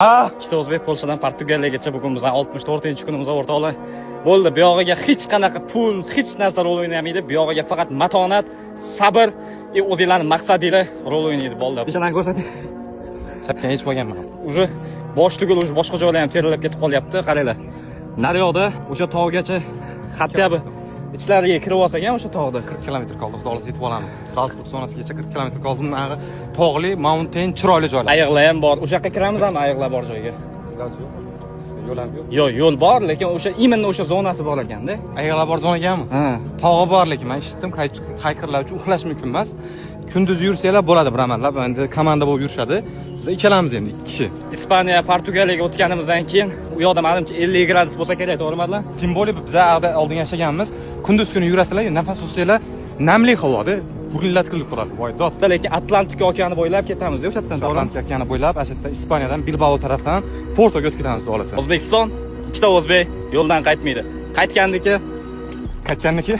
Ikkita o'zbek Polshadan Portugaliyagacha. Bugun bizning 64-kunimiz, o'rtoqlar. Bo'ldi, bu yog'iga hech qanaqa pul, hech narsa rol o'ynamaydi. Bu yog'iga faqat matonat, sabr и o'zinglarni maqsadinglar rol o'ynaydi, bo'ldi. Peshonani ko'rsating. Shapkani yechib olganman. Уже bosh tugul, уже boshqa joylar ham terlab ketib qolyapti, qaranglar. Naryoqda o'sha tog'gacha, хотя бы ichlariga kirib olsak ham o'sha tog'da. 40 kilometr qoldi, xudo xohlasa, yetib olamiz. Salzburg zonasigacha 40 kilometr qoldi. Bundan nari tog'li, mountain, chiroyli joylar. Ayiqlar ham bor. O'sha yoqqa kiramizmi, ayiqlar bor joyga? Iloji yo'q. Yo'l ham yo'q. Yo'q, yo'l bor, lekin o'sha именно o'sha zonasi bor ekanda. Ayiqlar bor zonagami? Ha. Tog'i bor, lekin men eshitdim, hikerlar uchun uxlash mumkin emas. Kunduz yursanglar bo'ladi bir amallab. Endi komanda bo'lib yurishadi. Biz ikkalamiz endi, ikki kishi. Ispaniya, Portugaliyaga o'tganimizdan keyin u yoqda manimcha 50 gradus bo'lsa kerak, to'g'rimi, Adlan? Тем более biza oldin yashaganmiz. Kunduz kuni yurasizlar, nafas olsanglar, namli havoda burunlar tiqilib qoladi. Voy dod. Lekin Atlantika okeani bo'ylab ketamiz o'sha yerdan, to'g'rimi? Atlantika okeani bo'ylab, ana shu yerda Ispaniyadan Bilbao tarafdan Portoga o'tib ketamiz, xudo xohlasa. O'zbekiston, ikkita o'zbek yo'ldan qaytmaydi. Qaytgandiki Qaytganniki.